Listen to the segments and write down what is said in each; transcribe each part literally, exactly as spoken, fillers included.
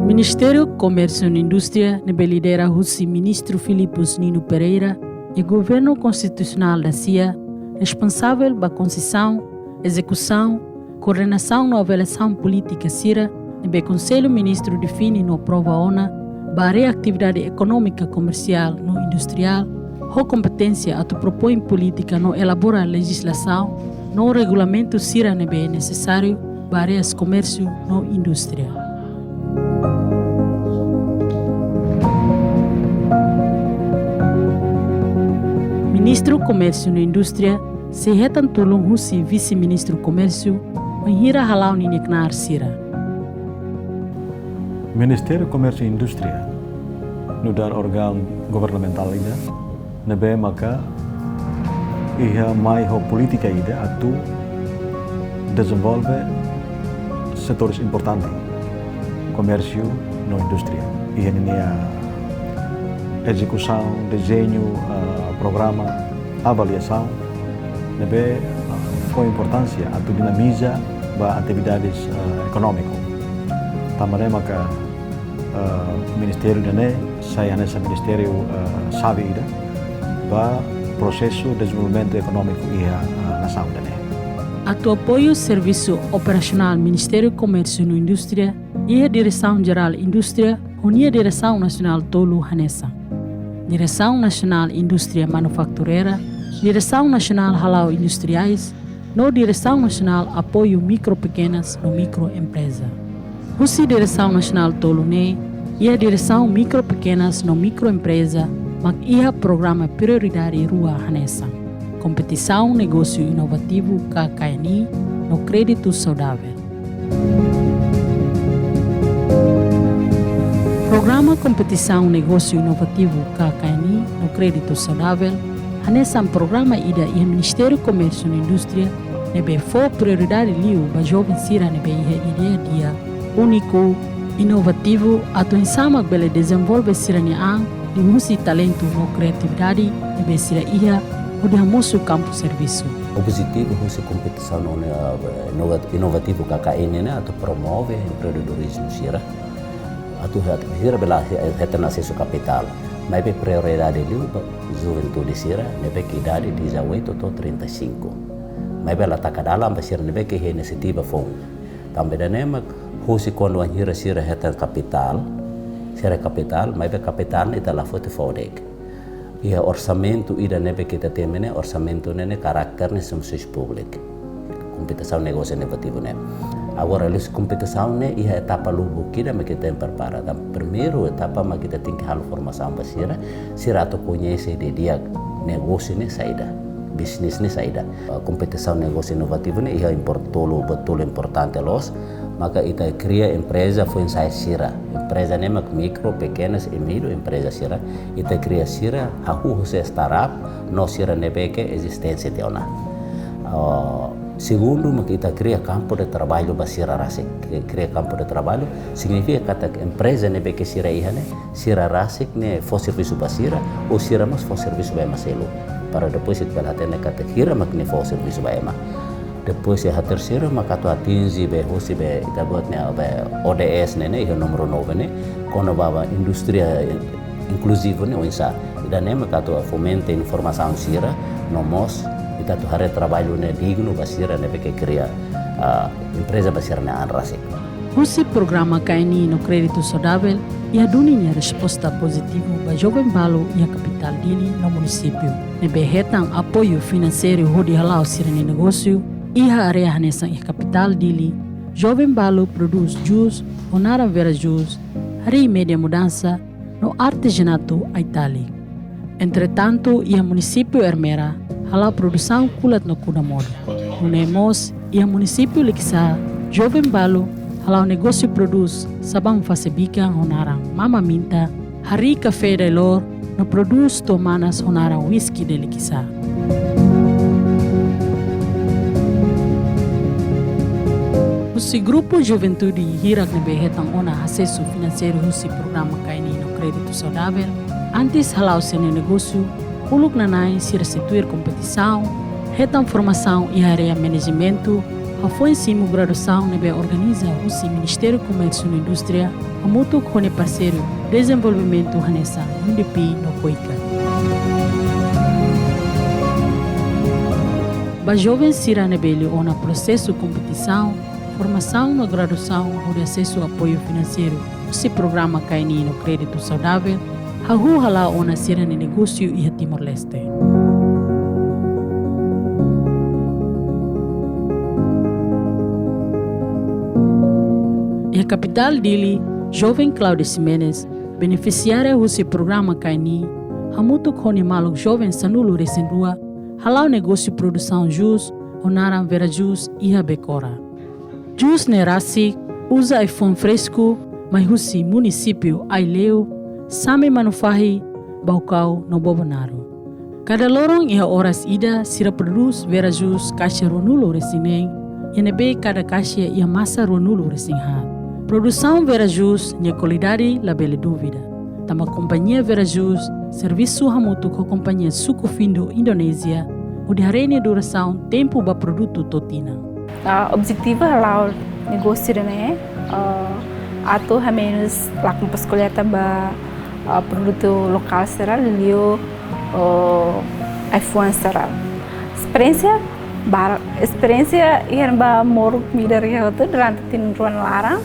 Ministériu Komérsiu no Indústria, ne'ebé lidera husi Ministru Filipus Nino Pereira, iha Governu Konstitusionál da-sia, responsavel ba konsesaun, ezekusaun, koordenasaun no avaliasaun polítika sira ne'ebé Konsellu Ministru define no aprova ona ba área atividade ekonómika, komersiál no industriál, ho kompeténsia atu propoin polítika no elabora lejizlasaun no regulamentu sira ne'ebé nesesáriu ba áreas komérsiu no indústria. Ministru Komérsiu no Indústria sei hetan tulun husi Vise-Ministru Komérsiu, bainhira hala'o ninia knaar sira. Ministériu Komérsiu Indústria nu'udar órgaun governamentál ida ne'ebé maka iha mai ho polítika ida atu dezenvolve setores importante komérsiu no indústria. Iha ninia ezekusaun, dezeñu, ah, programa, avaliasaun ne'ebé, ah, fó importánsia atu dinamiza ba atividades, ah, ekonómiku. Tanba ne'e maka, ah, ministériu ida-ne'e sai hanesan ministériu, ah, xave ida ba prosesu dezenvolvimentu ekonómiku iha, ah, nasaun ida-ne'e. Atu apoiu servisu operasionál Ministériu Komérsiu no Indústria, iha Diresaun Jerál Indústria, ho nia diresaun nasionál tolu hanesan: Diresaun Nasionál Indústria Manufatureira, Diresaun Nasionál Hala'o Industriais, no Diresaun Nasionál Apoiu Mikro, Pekenas no Mikroempreza. Husi diresaun nasionál tolu ne'e, iha Diresaun Mikro, Pekenas no Mikroempreza mak iha programa prioridade rua hanesan: Kompetisaun Negósiu Inovativu, K K N I, no Kréditu Saudável. Programa Kompetisaun Negósiu Inovativu, K K N I, no Kréditu Saudável hanesan programa ida iha Ministériu Komérsiu no Indústria ne'ebé fó prioridade liu ba joven sira ne'ebé iha ideia di'ak, úniku, inovativu, atu oinsá mak bele dezenvolve sira-nia an liuhusi talentu no kriatividade ne'ebé sira iha, hodi hamosu kampu servisu. Objetivu husi kompetisaun, eh, inova-, inovativu K K N I ne'e atu promove empreendedorizmu sira, atu he-, sira bele he-, hetan asesu kapitál. Maibé prioridade liu ba juventude sira ne'ebé ke idade dezoito to'o trinta e cinco. Maibé la taka dalan ba sira ne'ebé ke iha inisiativa foun. Tanba ida-ne'e mak husi kuandu wainhira sira hetan kapitál, sira kapitál, maibé kapitál ne'e ita la foti fó de'it. Iha orsamentu ida ne'ebé ke ita temi ne'e, orsamentu ne'e, ne'e karakter ne'e servisu públiku. Kompetisaun negósiu inovativu ne'e. Agora, liuhusi kompetisaun ne'e, iha etapa lubuk ida mak ita tenke prepara. Tan primeiru etapa mak ita tenke halo formasaun ba sira, sira atu koñese didi'ak negósiu ne'e saida, bisnis ne'e saida. Ah, kompetisaun negósiu inovativu ne'e iha impor-, tolu, tolu importante loos, maka ita kria empreza foin-sa'e sira. Empreza ne'e mak mikro, pekenas i médiu empreza sira. Ita kria sira, hahú husi startup, no sira ne'ebé ke ezisténsia tiha ona. Ah, segundu, mak ita kria kampu de traballu ba sira rasik. Kria kampu de traballu signifika katak empreza ne'ebé ke sira iha ne'e, sira rasik ne'e fó servisu ba sira, ou sira mós fó servisu ba ema seluk. Para depois ita bele hatene katak hira mak ne'e fó servisu ba ema. Depois iha terseiru mak atu atinje be husi be ita buat ne'e be O D S ne'e, ne'e iha númeru nove ne'e, kona-ba indústria inkluzivu ne'e oinsá. Ida-ne'e mak atu fomenta informasaun sira, no mós ita atu haree traballu ne'e dignu ba sira ne'ebé ke kria, ah, empreza ba sira-nia an rasik. Husi programa K N I no Kréditu Saudável, iha duni nia resposta pozitivu ba joven balu iha kapitál Dili no munisípiu ne'ebé hetan apoiu finanseiru hodi hala'o sira-nia negósiu iha área hanesan iha kapitál Dili. Joven balu prodús jus ho naran Vera Jus, harii média mudansa, no artezanatu Aitali. Entretantu, iha munisípiu Ermera, hala'o produsaun kulat no kuda-modo. Nune'e mós, iha munisípiu Likisá, joven balu hala'o negósiu prodús sabaun fase bikan ho naran Mama Minta, harii kafé Dailor, no prodús to'o manas ho naran Whisky de Likisá. Husi grupu juventude hirak ne'ebé hetan ona asesu finanseiru husi programa K N I no Kréditu Saudável, antes hala'o sira-nia negósiu, uluk nana'in sira sei tuir kompetisaun, hetan formasaun iha área manajimentu, Foin simu graduasaun ne'ebé organiza husi Ministériu Komérsiu no Indústria, hamutuk ho nia parseiru dezenvolvimentu hanesan U N D P no KOICA. Ba joven sira ne'ebé liu ona prosesu kompetisaun, formasaun no graduasaun hodi asesu apoiu finanseiru husi programa K N I no Kréditu Saudavel, hahú hala'o ona sira-nia negósiu iha Timor-Leste. Iha kapitál Dili, joven Claudia Ximenes, benefisiária husi programa K N I, hamutuk ho nia maluk joven sanulu-resin-rua, hala'o negósiu produsaun jus ho naran Vera Jus iha Becora. Jus ne'e rasik, uza ai-fuan fresku mai husi munisípiu Aileu, Same Manufahi, Baucau no Bobonaro. Kada loron iha oras ida sira prodús Vera Jus kaixa ruanulu-resin-neen, iha ne'ebé kada kaixa iha masa ruanulu-resin-haat. Produsaun Vera Jus nia kualidade labele dúvida. Tanba kompañia Vera Jus servisu hamutuk ho kompañia suku Findo Indonézia, hodi haree nia durasaun tempu ba produtu to'o tinan. Ah, objetivu hala'o negósiu ida-ne'e, ah, atu hamenus lakon pas koleta ba, ah, produtu lokál sira, liuliu, oh, ai-fuan sira. Esperiénsia bar-, esperiénsia iha ne'ebá moruk midar iha hotu durante tinan rua nia laran.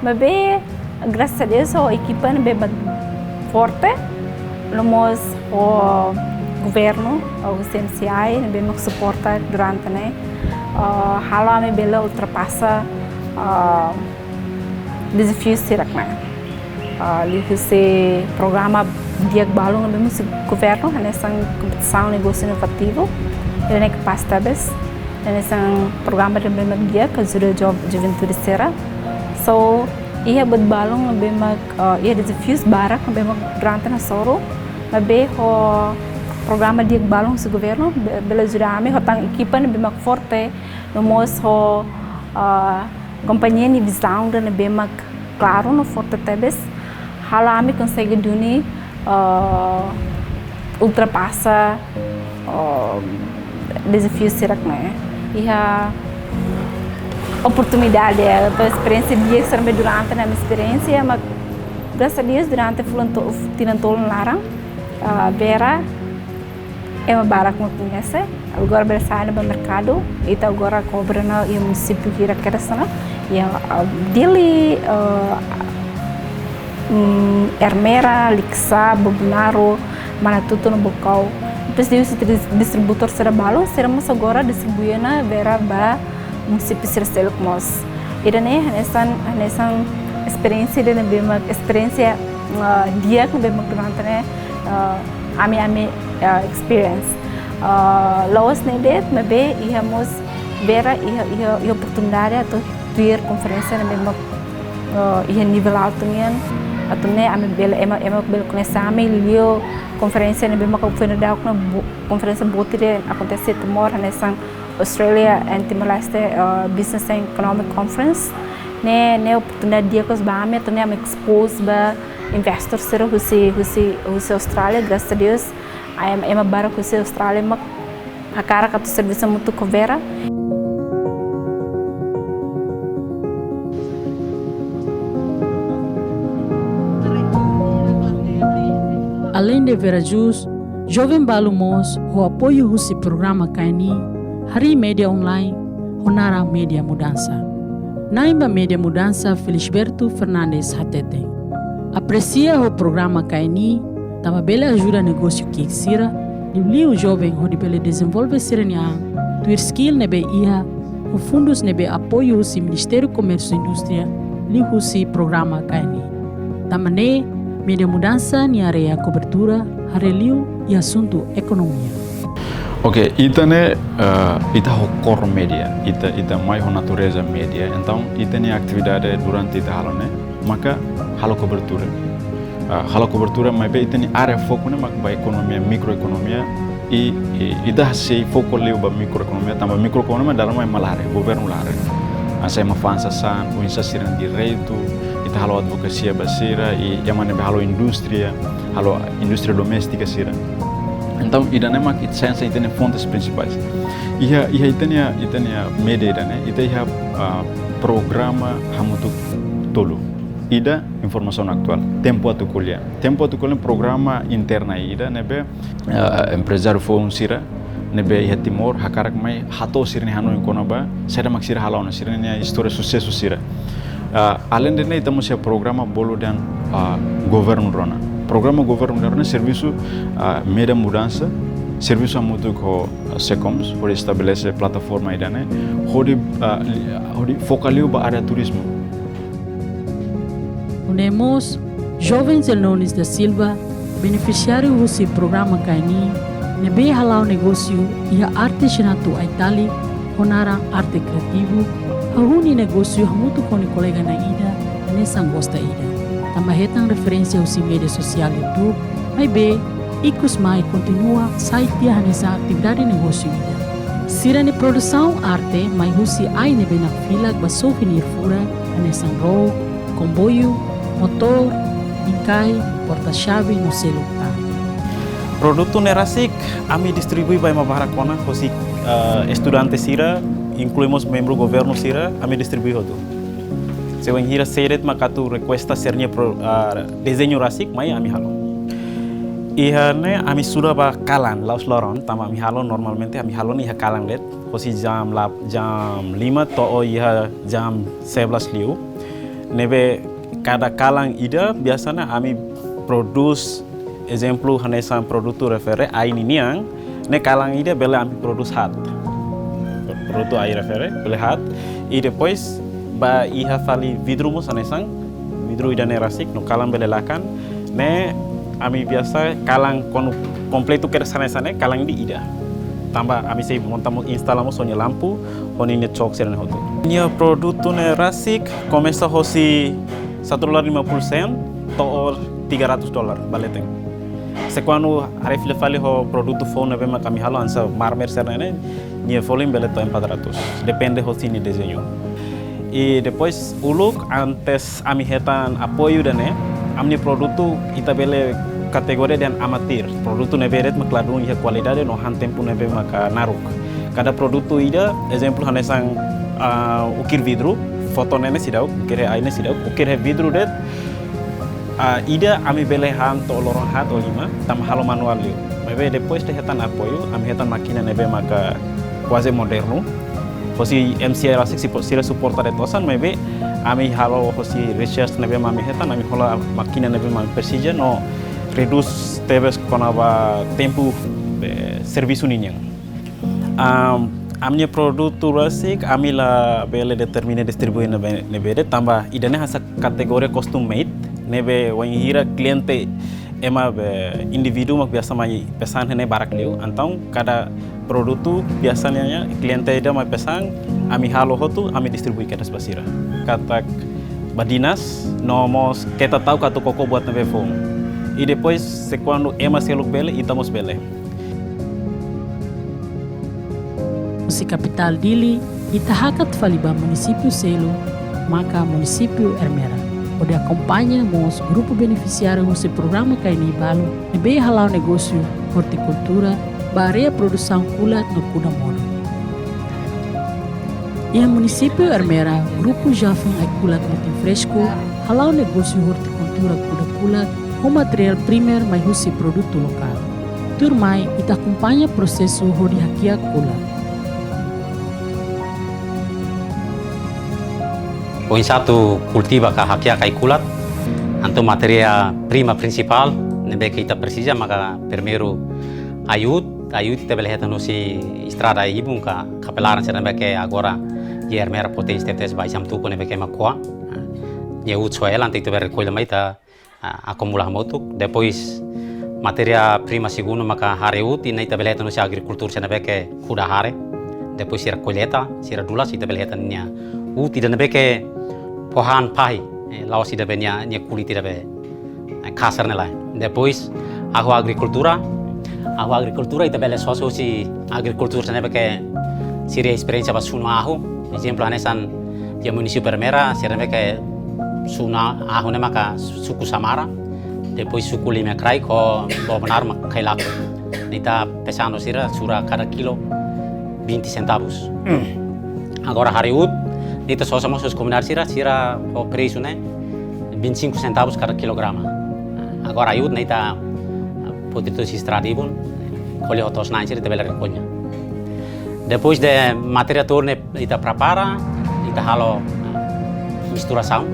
Maibé, grasas a Deus, ho ekipa ne'ebé mak forte, no mós ho governu, ho C M C I, ne'ebé mak suporta durante ne'e, ah, halo ami bele ultrapasa, ah, dezafiu sira-ne'e. Ah, liuhusi programa di'ak balun ne'ebé mak husi governu, hanesan kompetisaun negósiu inovativu, ida-ne'e kapás tebes, hanesan programa ne'ebé mak di'ak ajuda jo-, juventude sira. So, iha buat balun ne'ebé mak, eh, iha dezafius barak ne'ebé mak durante ne'e hasoru, maibé ho programa di'ak balun husi governu, be-, bele ajuda ami ho tan ekipa ne'ebé mak forte, no mós ho, eh, kompañia nia vizaun ida ne'ebé mak klaru no forte tebes, halo ami konsege duni, eh, ultrapasa, eh, dezafiu sira-ne'e. Iha oportunidade, eh, esperiénsia di'ak sira ne'ebé durante ami esperiénsia, mas grasas a Deus durante fulan to-, tinan tolu nia laran, eh, Vera ema barak mak koñese. Agora bele sai ona ba merkadu, ita agora kobra ona iha munisípiu hira kedas ona, iha, ah, Dili, ah, mm, Ermera, Likisá, Bobonaro, Manatuto no Baucau. Depois de usi dis-, distribuidór sira balun, sira mós agora distribui ona Vera ba munisípiu sira seluk mós. Ida-ne'e hanesan, hanesan esperiénsia ida ne'ebé mak, esperiénsia, ah, di'ak ne'ebé mak durante ne'e, ah, ami, ami, ah, experience. Ah, la'ós ne'e de'it, maibé iha mós Vera iha, iha, iha oportunidade atu tuir konferénsia ne'ebé mak, ah, iha nivel altu nian, atu nune'e ami bele, ema, ema bele koñese ami liu konferénsia ne'ebé mak foin daudauk ne'e bo-, konferénsia boot ida akontese iha Timor, hanesan Australia and Timor-Leste, uh, Business and Economic Conference. Ne'e, ne'e oportunidade di'ak loos ba ami, atu nune'e ami expose ba investor sira husi, husi, husi Austrália, grasas a Deus. Ai, ema barak husi Austrália mak hakarak atu servisu hamutuk ho Vera. Aleinde Vera Jus, joven balu mós ho apoiu husi programa K N I, harii média online, ho naran Média Mudansa. Na'in ba Média Mudansa, Felisberto Fernandes hateten, apresia ho programa K N I, tanba bele ajuda negósiu ki'ik sira, liuliu joven hodi bele dezenvolve sira-nia an, tuir skill ne'ebé iha, ho fundus ne'ebé apoiu husi Ministériu Komérsiu Indústria, liuhusi programa K N I. Tanba ne'e, Média Mudansa nia área kobertura haree liu iha asuntu ekonomia. Oke, ita ne'e, eh, ita ho core média, ita, ita mai ho natureza média, entaun ita-nia atividade durante ita halo ne'e, maka halo kobertura. Ah, halo kobertura, maibé ita-nia área foku ne'e mak ba ekonomia, mikroekonomia, i, i, ita sei foku liu ba mikroekonomia, tanba mikroekonomia dala ruma ema la haree, governu la haree. Hanesan ema fa'an sasán, oinsá sira-nia direitu, ita halo advokasia ba sira, i ema ne'ebé halo indústria, halo indústria doméstika sira. Entaun, ida-ne'e mak ita sai hanesan ita-nia fontes prinsipais. Iha, iha ita-nia, ita-nia média ida-ne'e, ita iha, ah, programa hamutuk tolu. Ida, informasaun atuál. Tempu atu ko'alia. Tempu atu ko'alia programa interna ida ne'ebé, ah, emprezáriu foun sira ne'ebé iha Timor hakarak mai hato'o sira-nia hanoin kona-ba saida mak sira hala'o ona, sira-nia istória susesu sira. Ah, além de ne'e, ita mós iha programa bolu dehan, ah, governu rona. Programa governu rona servisu, ah, média mudansa, servisu hamutuk ho, ah, SECOMS, hodi estabelese plataforma ida-ne'e, hodi, ah, li-, hodi foka liu ba área turizmu. Nune'e mós, joven Zelnonis da Silva, benefisiáriu husi programa Kaini, ne'ebé hala'o negósiu iha artezanatu Aitali, ho naran Arte Kreativu, hahú nia negósiu hamutuk ho nia kolega na'in ida, hanesan gosta ida. Tanba hetan referénsia husi média sosiál YouTube, maibé ikus mai kontinua sai tiha hanesan atividade negósiu ida. Sira-nia produsaun arte mai husi ai ne'ebé nakfilak ba souvenir furak, hanesan ró, komboiu, motór, inkai, porta-xave no seluk tan. Produtu ne'e rasik ami distribui ba ema barak ona, husi, eh, estudante sira, inklui mós membru governu sira, ami distribui hotu. Se wainhira sé de'it mak atu rekuesta sira-nia pro-, ah, dezeñu rasik, mai ami halo. Iha ne'e ami estuda ba kalan, la'ós loron, tanba ami halo normalmente, ami halo ne'e iha kalan de'it, husi jam la-, jam lima to'o iha jam sebelas liu. Ne'ebé kada kalan ida, biasanya ami prodús, ezemplu, hanesan produtu refere ai ninian, ne'e kalan ida bele ami prodús haat. Produtu ai refere, bele haat. I depois, ba iha fali vidru mós hanesan, vidru ida-ne'e rasik, no kalan bele lakan, ne'e ami biasa kalan kuandu kompletu kedas hanesan ne'e, kalan ida ida. Tanba ami sei monta mós, instala mós ho nia lampu, ho nia cok sira-ne'e hotu. Nia produtu ne'e rasik, komesa hosi satu dolar lima puluh sen, to'o tiga ratus dolar ba leten. Se kuandu haree fila fali ho produtu foun ne'ebé mak ami halo hanesan marmer sira-ne'e, nia folin bele to'o empat ratus. Depende hosi nia dezeñu. I depois uluk antes ami hetan apoiu ida-ne'e, ami-nia produtu ita bele kategoria dehan amatir. Produtu ne'ebé de'it mak ladún iha kualidade no han tempu ne'ebé maka naruk. Kada produtu ida, ezemplu hanesan, ah, ukir vidru, foto ne'e ne'e seidauk, ukir ai ne'e seidauk, ukir iha vidru de'it, ah, ida ami bele han to'o loron haat ou lima, tanba halo manuál liu. Maibé depois de hetan apoiu, ami hetan mákina ne'ebé maka kuaze modernu. Hosi M C I rasik si po-, sira suporta de'it osan, maibé ami halo hosi research ne'ebé mak ami hetan, ami hola mákina ne'ebé mak ami presiza, no redús tebes kona-ba tempu, eh, servisu ninian. Am, ami-nia produtu rasik, ami labele determina distribui ne'ebé, ne'ebé de'it, tanba ida-ne'e hanesan kategoria custom made, ne'ebé wainhira kliente ema be indivíduu mak biasa mai pesan iha ne'e barak liu. Entaun kada produtu biasanya kliente ida mai pesan, ami halo hotu, ami distribui kedas ba sira. Katak ba dinas, no mós keta ta'uk atu koko buat ne'ebé foun. I depois, se kuandu ema seluk bele, ita mós bele. Husi kapitál Dili, ita hakat fali ba munisípiu seluk, maka munisípiu Ermera, hodi akompaña mós grupu benefisiáriu husi programa Kaini balu, ne'ebé hala'o negósiu ortikultura, ba área produsaun kulat no kuda-monu. Iha munisípiu Ermera, grupu Joven Ai-Kulat Mutin Fresku, hala'o negósiu ortikultura kuda kulat, ho materiál primer mai husi produtu lokál. Tuirmai, ita akompaña prosesu hodi hakiak kulat. Oinsá atu kultiva ka hakiak ai-kulat, entaun matéria prima prinsipál ne'ebé ke ita presiza maka primeiru ai-uut, ai-uut ita bele hetan husi estrada ibun ka, ka pelaran sira ne'ebé ke agora iha Ermera potens tebes ba Isam Tuku ne'ebé ke ema ko'a. Nia uut soe hela, entaun ita bele rekolla mai ita, ah, akumula hamutuk. Depois, matéria prima segundu maka hare uut, i ne'e ita bele hetan husi agrikultór sira ne'ebé ke kuda hare. Depois sira kolleita, sira dulas, ita bele hetan nia uut ida ne'ebé ke ho han fahi, eh, la'ós ida be nia, nia kulit ida be, eh, kasar ne'e lae. Depois, ahu agrikultura, ahu agrikultura ita bele sosa husi agrikultór sira ne'ebé ke sira esperiénsia ba sunu ahu. Ezemplu hanesan iha munisípiu Ermera, sira ne'ebé ke sunu ahu ne'e maka suku Samara, depois suku Lima Kraik ho Bobonaro mak Kailaku. Ne'e ita pesando sira sura kada kilo vinte centavos. Agora hariut, ne'e ita sosa mós husi komunidade sira, sira ho presu ne'e vinte e cinco centavos kada kilograma. Agora hariut ne'e ita, ah, potato sira tradibun, ko'alia ho to'os-na'in sira ita bele rekolla. Depois de matéria to'o ne'e ita prepara, ita halo, ah, misturasaun.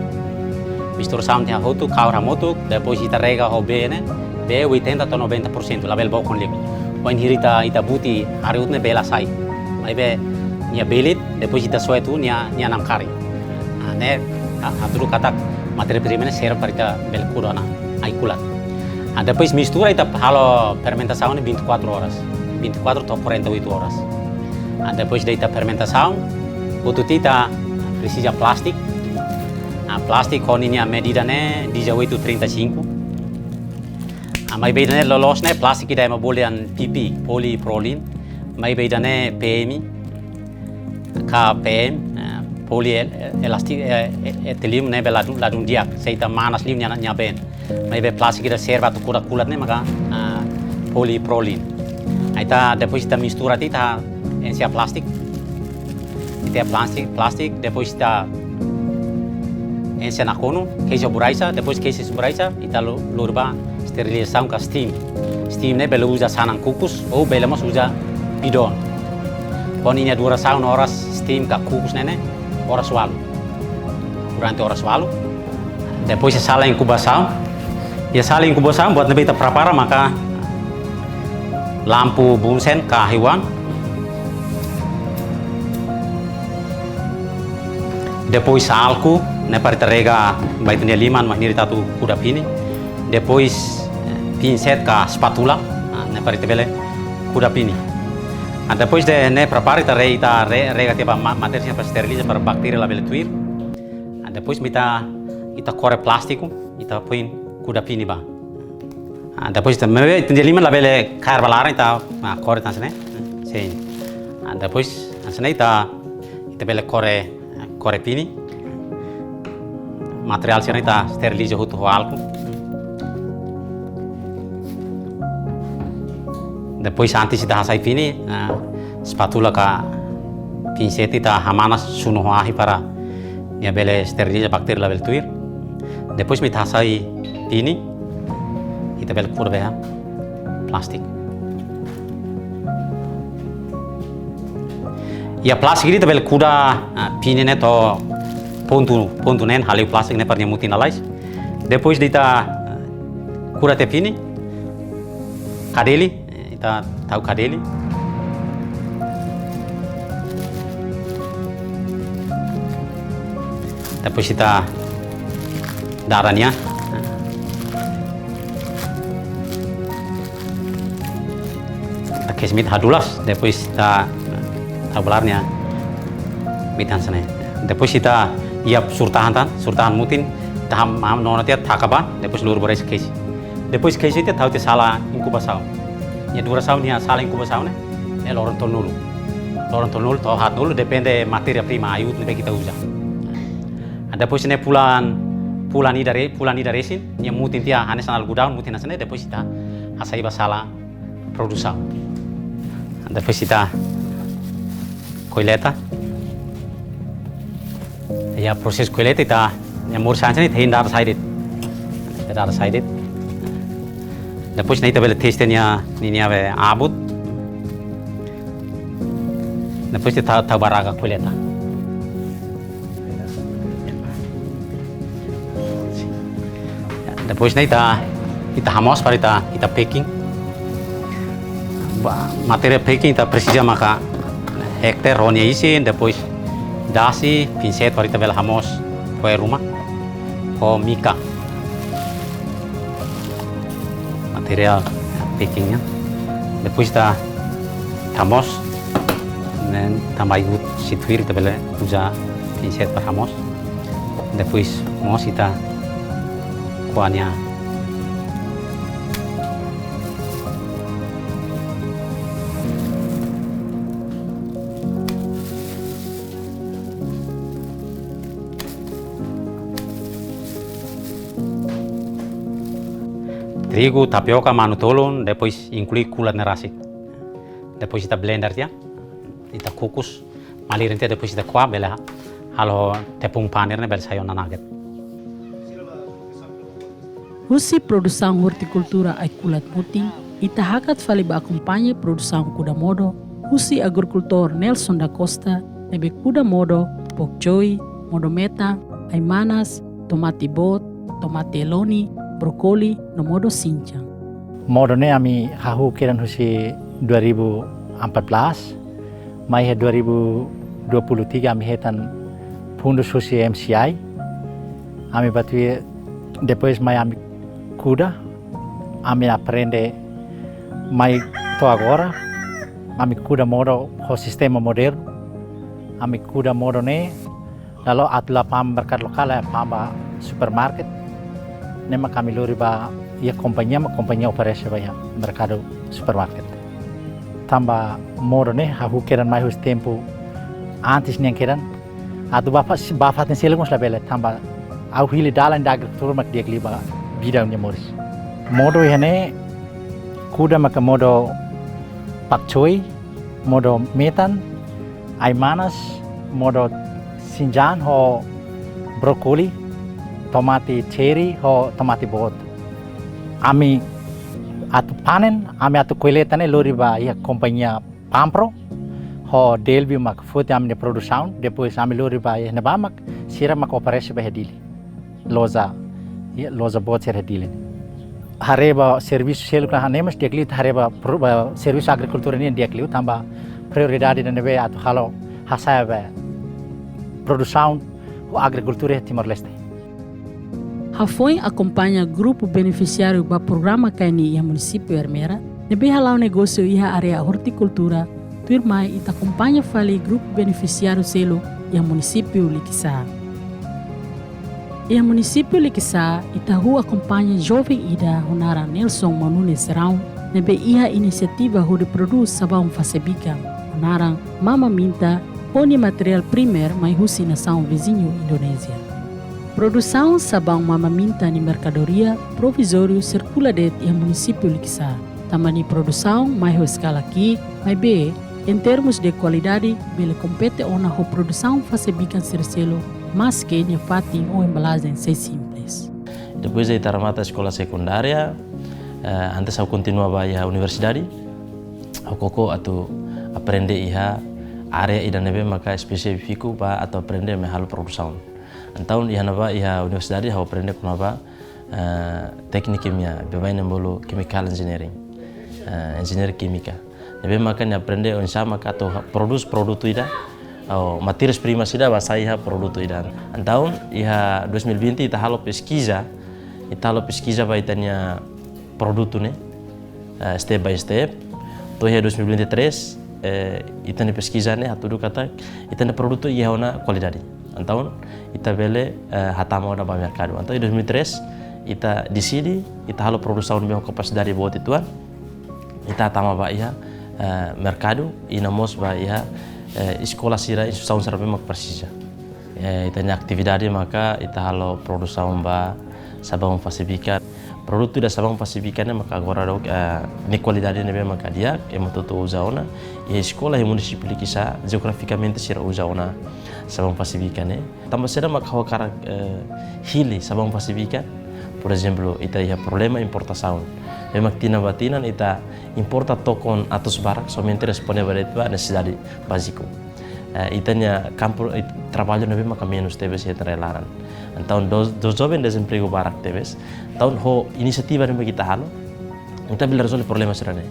Misturasaun tiha hotu, kaur hamutuk, depois ita rega ho bee ne'e, bee oitenta to'o noventa por cento, labele bokon liu. Wainhira ita, ita buti hariut ne'e bee la sai. Maibé nia belit, depois ita soe tuur nia, nia namkari. Ah, ne'e, ah, hatudu katak matéria prima ne'e serve para ita bele kuda ona ai-kulat. Ah, depois mistura ita halo fermentasaun ne'e vinte e quatro horas. Vinte e quatro to'o quarenta e oito horas. Ah, depois de ita fermentasaun, hotu tiha ita presiza plástiku. Ah, plástiku ho ninia medida ne'e dezoito trinta e cinco. Ah, maibé ida-ne'e loloos ne'e plástiku ida ema bolu dehan P P, polipropylene. Maibé ida-ne'e P M, ka P M, eh, polie-, eh, elasti-, eh, eh, etilín ne'ebé ladún, ladún di'ak, se ita manas liu nia, nia been. Maibé plástiku ida serve atu kuda kulat ne'e maka, ah, polipropylene. Aí ita, depois ita mistura tiha, ita enxe plástiku. Ita plástiku, plástiku, depois ita enxe nakonu, keixa borraxa, depois keixa borraxa, ita lo-, lori ba esterilizasaun ka steam. Steam ne'e bele uza sanan kukus, ou bele mós uza bidon. Ho ninia durasaun oras steam ka kukus ne'e ne'e, oras ualu. Durante oras ualu. Depois iha sala inkubasaun. Iha sala inkubasaun, buat ne'ebé ita prepara maka lampu bunsen ka ahi-oan. Depois álcool, ne'e para ita rega ba ita-nia liman, wainhira ita atu kuda pini. Depois, eh, pinset ka spátula, ah, ne'e para ita bele kuda pini. Ah, depois de ne'e prepara, ita re-, ita re-, rega tiha ba ma-, matéria para esteriliza, para baktéria labele tuir. Ah, depois mak ita, ita kore plástiku, ita foin kuda pini ba. Ah, depois ita, maibé ita-nia liman labele kaer ba laran, ita, ah, kore tan sene. Sin. Ah, depois, tan sene ita, ita bele kore, ah, kore pini. Materiál sira ita esteriliza hotu ho álcool. Depois antes ita hasai pini, ah, spátula ka pinset ita hamanas sunu ho ahi para nia bele esteriliza baktéria labele tuir. Depois mak ita hasai pini, ita bele kuda ba iha plástiku. Iha plástiku ita bele kuda, ah, pini ne'e to'o pontu, pontu neen, hale'u plástiku ne'e para nia mutin lalais. Depois de ita, ah, kuda tiha pini, kadeli, eh, ita tau kadeli. Depois ita dada nia. Ita kesi mak ita hadulas, depois ita tau ba laran nia bitan sene. Depois ita iha suru-tahan tan, suru-tahan mutin, ita ham, ham nona tiha taka ba, depois lori borraxa kesi. Depois kesi ita tau tiha sala inkubasaun. Nia durasaun iha sala inkubasaun ne'e, ne'e loron tolunulu. Loron tolunulu to'o haatnulu, depende matéria prima hariut ne'ebé ita uza. Ah, depois ne'e fulan, fulan ida re-, fulan ida resin, nia mutin tiha hanesan algodão, mutin hanesan ne'e, depois ita hasai ba sala produsaun. Depois ita koleta. Iha prosesu koleta ita, nia moris hanesan ne'e, ita hein dada sai de'it. Ita dada sai de'it. Depois ne'e ita bele teste nia, nia, nia be abut. Depois ita tau, tau ba raga koleta. Ya, depois ne'e ita, ita hamoos para ita, ita packing. Ba, matéria packing ita presiza maka hekter ho nia isin, depois dasi, pinset para ita bele hamoos fo'er ruma. Ho mika. Materiál packing nian. Depois ita, ita hamoos. Ne'e tanba ai-boot sei tuir ita bele uza pinset para hamoos. Depois moos ita ko'a nia. Trigu, tapioka, manu-tolun, depois inklui kulat ne'e rasik. Depois ita blender tiha, ita kukus, malirin tiha, depois ita ko'a bele halo tepung panir ne'e bele sai ona nugget. Husi produsaun ortikultura ai-kulat mutin, ita hakat fali ba akompaña produsaun kuda modo husi agrikultór Nelson da Costa, ne'ebé kuda modo pokchoi, modo metan, ai-manas, tomate boot, tomate eloni, brokoli, no modo sinjan. Modo ne'e ami hahú kedan husi dua ribu empat belas, mai iha dua ribu dua puluh tiga ami hetan fundus husi M C I. Ami bá tuir, depois mai ami kuda, ami aprende mai to'o agora, ami kuda modo ho sistema modernu, ami kuda modo ne'e, la'ós atu la'o pam merkadu lokál, la'e pam ba supermarket. Ne'e mak ami lori ba iha kompañia, mak kompañia oferese ba iha merkadu supermarket. Tanba modo ne'e hahú kedan mai husi tempu antes nian kedan. Atu bá fa-, bá fatin seluk mós labele, tanba ha'u hili dalan ida agrikultura mak di'ak liu ba vida nia moris. Modo iha ne'e kuda maka modo pakchoi, modo metan, ai-manas, modo sinjan ho brokoli, tomate cherry ho tomate boot. Ami atu panen, ami atu kolleita ne'e lori ba iha kompañia Pampro ho Delvio mak foti ami-nia produsaun, depois ami lori ba iha ne'ebá mak sira mak oferese ba iha Dili. Loja, iha loja boot sira iha Dili. Haree ba servisu seluk ne'e hanesan di'ak liu, haree ba pro-, ba servisu agrikultura nian di'ak liu, tanba prioridade ida ne'ebé atu halo hasa'e ba produsaun ho agrikultura iha Timor-Leste. Hafoin akompaña grupu benefisiáriu ba programa K N I iha munisípiu Ermera, ne'ebé hala'o negósiu iha área ortikultura, tuirmai ita akompaña fali grupu benefisiáriu seluk iha munisípiu Likisá. Iha munisípiu Likisá, ita hahú akompaña joven ida ho naran Nelson Maunune Serão, ne'ebé iha inisiativa hodi prodús sabaun fase bikan, ho naran Mama Minta, ho nia materiál primer mai husi nasaun viziñu Indonézia. Produsaun sabaun Mama Minta nia merkadoria provizóriu sirkula de'it iha munisípiu Likisá. Tanba nia produsaun mai ho eskala ki'ik, maibé, em termos de kualidade, bele kompete ona ho produsaun fase bikan sira seluk, maske nia fatin ou embalajen sei simples. Depois de ita remata eskola sekundária, eh, antes ha'u kontinua ba iha universidade, ha'u koko atu aprende iha área ida ne'ebé maka espesífiku ba atu aprende mai halo produsaun. Entaun iha ne'ebá iha universidade ha'u aprende kona-ba, eh, téknika kimia, baibain ne'e bolu chemical engineering, eh, engenharia química. Ne'ebé maka nia aprende oinsá maka atu ha-, prodús produtu ida, ou matérias primas ida ba sai iha produtu ida. Entaun iha dois mil e vinte ita halo peskiza, ita halo peskiza ba ita-nia produtu ne'e, eh, step by step. To'o iha dois mil e vinte e três, eh, ita-nia peskiza ne'e hatudu katak ita-nia produtu iha ona kualidade. Entaun, ita bele, eh, hatama ona ba merkadu. Entaun, iha dois mil e três, ita deside, ita halo produsaun ne'ebé ho kapasidade boot uitoan, ita hatama ba iha, eh, merkadu, i no mós ba iha, eh, eskola sira, instituisaun sira ne'ebé mak presiza. Eh, ita-nia atividade maka ita halo produsaun ba sabaun fase bikan. Produtu ida sabaun fase bikan ne'e maka agora daudaun, eh, nia kualidade ne'ebé maka di'ak, ema hotu-hotu uza ona. Iha eskola iha munisípiu Likisá, jeografikamente sira uza ona sabaun fase bikan ne'e. Tanba saida maka ha'u hakarak, eh, hili sabaun fase bikan? Por ezemplu, ita iha problema importasaun. Ne'ebé mak tinan ba tinan ita importa tokon atus barak, somente responde ba de'it ba nesesidade báziku. Eh, ita-nia kampu, eh, traballu ne'ebé maka menus tebes iha ita-nia rai-laran. Entaun, dos, dos joven dezempregu barak tebes. Entaun, ho inisiativa ne'ebé mak ita halo, ita bele rezolve problema sira-ne'e.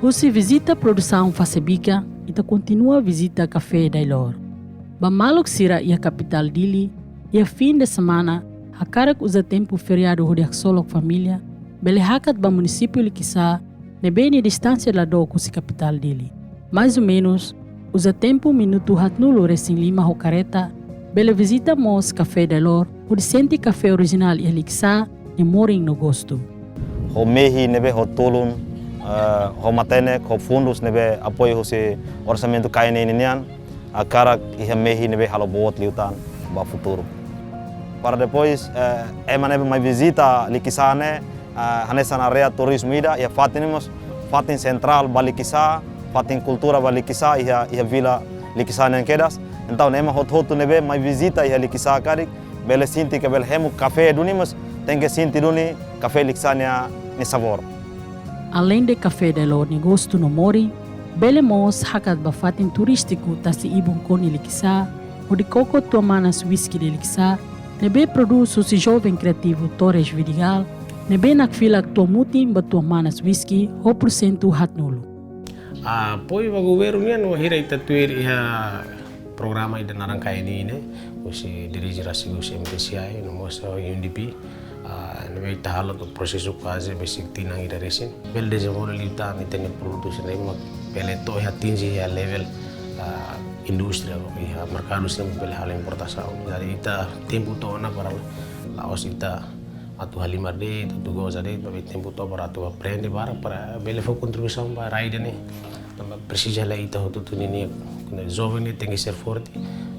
Husi vizita produsaun fase bikan, ita kontinua vizita kafé Dailor. Ba maluk sira iha kapitál Dili, iha fin de semana, hakarak uza tempu feriadu hodi haksolok família, bele hakat ba munisípiu Likisá, ne'ebé nia distánsia la dook husi kapitál Dili. Mais ou menus, uza tempu minutu haatnulu-resin-lima ho kareta, bele vizita mós kafé Dailor, hodi sente kafé orijinál iha Likisá, nia morin no gostu. Ho mehi ne'ebé ho tulun, eh, ho matenek, ho fundus ne'ebé apoiu husi orsamentu K N I ninian, hakarak iha mehi ne'ebé halo boot liután ba futuru. para depois, eh, ema ne'ebé mai vizita Likisá ne'e, eh, hanesan área turizmu ida, iha fatin ne'e mós fatin sentrál ba Likisá, fatin kultura ba Likisá, iha, iha vila Likisá nian kedas. Entaun, ema hotu-hotu ne'ebé mai vizita iha Likisá karik, bele sente katak bele hemu kafé duni, mas tenke sente duni kafé Likisá nia, nia sabór. Aleinde kafé de lor nia gostu no morin, bele mós hakat ba fatin turístiku tasi-ibun Koni Likisá, hodi koko tuan-manas uíski de Likisá, ne'ebé prodús husi joven kreativu Torres Vidigal, ne'ebé nakfilak tuan mutin ba tuan-manas uíski ho porsentu haatnulu. Apoiu ba governu nian, wainhira ita tuir iha programa ida naran K N I ne'e, husi dirije rasik husi M T C I, no mós U N D P, ah, ne'ebé ita halo to'o prosesu kuaze besik tinan ida resin. Bele dezenvolve liután ita-nia produtu sira-ne'e mak bele to'o atinje iha level, ah, indústria, iha merkadu sira bele halo importasaun. Jadi ita tempu to'o ona para la'ós ita atu halimar de'it, atu goza de'it, maibé tempu to'o para atu aprende barak para bele fó kontribuisaun ba rai ida-ne'e. Tanba presiza hela ita hotu-hotu ninia, joven ne'e tenke ser forte,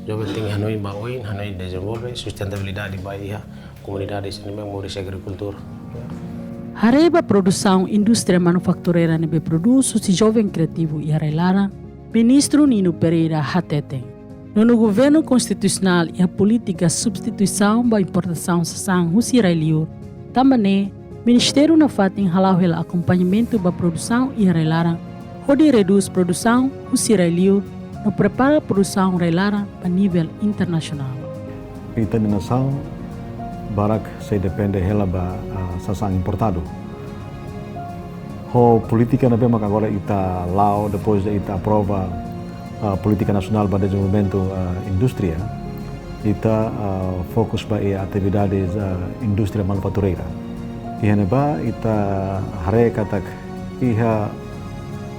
joven tenke hanoin ba oin, hanoin dezenvolve, sustentabilidade ba iha komunidade sira-ne'e mak moris agrikultór. Haree ba produsaun indústria manufatureira ne'ebé prodús husi joven kreativu iha rai-laran, Ministru Nino Pereira hateten. Nonu governu konstitusionál iha polítika substituisaun ba importasaun sasán husi rai-liur. Tanba ne'e, ministériu nafatin hala'o hela akompañamentu ba produsaun iha rai-laran, hodi redús produsaun husi rai-liur, no prepara produsaun rai-laran ba nivel internasionál. Ita-nia nasaun barak sei depende hela ba, ah, sasán importadu. Ho polítika ne'ebé mak agora ita la'o, depois de ita aprova, ah, polítika nasionál ba dezenvolvimentu, ah, indústria, ita, ah, fokus ba iha atividades, ah, indústria manufatureira. Iha ne'ebá ita haree katak iha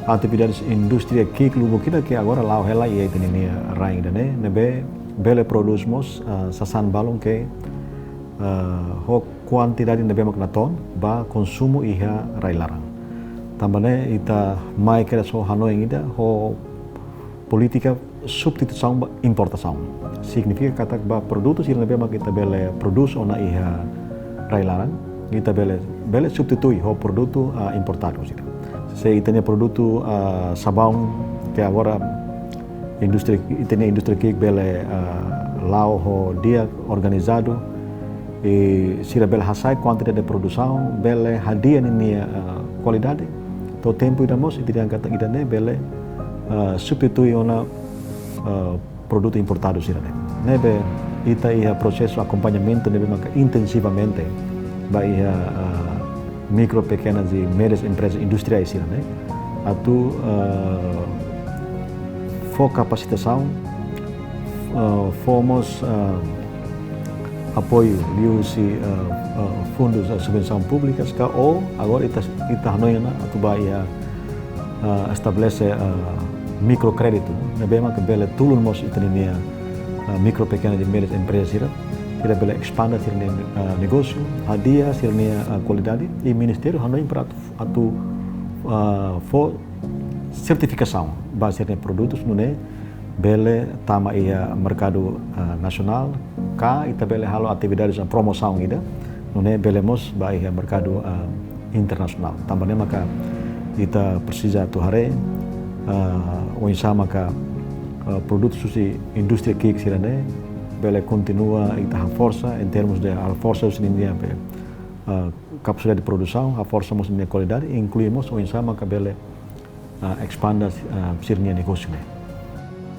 atividades indústria ki'ik lubuk ida ke agora la'o hela iha ita-nia rain ida-ne'e, ne'ebé bele prodús mós, ah, sasán balun ke, ah, ho kuantidade ne'ebé mak natoon ba konsumu iha rai-laran. Tanba ne'e ita mai kedas ho hanoin ida, ho polítika substituisaun ba importasaun. Signifika katak ba produtu sira ne'ebé mak ita bele prodús ona iha rai-laran, ita bele, bele substitui ho produtu, ah, importadu sira. Se ita-nia produtu, ah, sabaun ke agora indústria, ita-nia indústria ki'ik bele, ah, la'o ho di'ak, organizadu, i sira bele hasai kuantidade de produsaun, bele hadi'a ninia, ah, kualidade. To'o tempu ida mós, ita dehan katak ida-ne'e bele, ah, substitui ona, ah, produtu importadu sira-ne'e. Ne'ebé ita iha prosesu akompañamentu ne'ebé maka intensivamente ba iha, ah, mikro, pekenas i médias emprezas industriais sira-ne'e. Atu, ah, fó kapasitasaun, ah, fó mós, ah, apoiu liuhusi, ah, ah, fundus, ah, subvensaun públikas ka, ou agora ita, ita hanoin ona atu ba iha, ah, estabelese, ah, mikrokréditu, ne'ebé maka bele tulun mós ita-nia, ah, mikro, pekenas i médias emprezas sira, sira bele espande sira-nia, ah, negósiu, hadi'a sira-nia, ah, kualidade, i ministériu hanoin para atu, atu, ah, fó sertifikasaun ba sira-nia produtus nune'e bele tama iha merkadu, ah, nasionál, ka ita bele halo atividades promosaun ida, nune'e bele mós ba iha merkadu, ah, internasionál. Tanba ne'e maka ita presiza atu haree, ah, oinsá maka, ah, produtus husi indústria ki'ik sira-ne'e bele kontinua ita haforsa, em termos de haforsa husi ninia be, ah, kapasidade de produsaun, haforsa mós ninia kualidade, inklui mós oinsá maka bele, ah, espande, ah, sira-nia negósiu ne'e.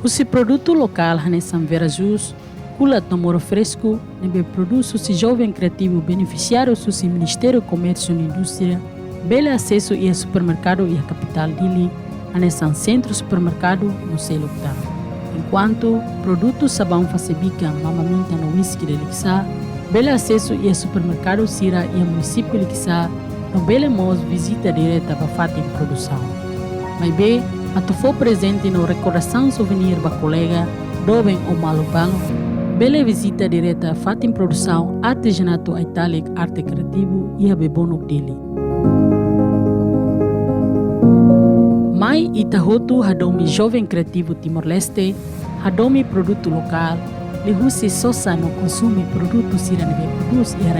Husi produtu lokál hanesan vera-jús, kulat no moro fresku, ne'ebé prodús husi joven kreativu benefisiáriu husi Ministériu Komérsiu no Indústria, bele asesu iha supermerkadu iha kapitál Dili, hanesan Sentru Supermerkadu no seluk tan. Enkuantu produtu sabaun fase bikan, mama minta no uíski de Likisá, bele asesu iha supermerkadu sira iha munisípiu Likisá, no bele mós vizita direta ba fatin produsaun. Maibé, atu fó prezente no rekordasaun suvenir ba kolega, doben ou maluk balun, bele vizita direta fatin produsaun artezanatu Aitalik Arte Kreativu iha Bebonuk, Dili. Mai ita hotu hadomi joven kreativu Timor-Leste, hadomi produtu lokál, liuhusi sosa no konsume produtu sira ne'ebé prodús iha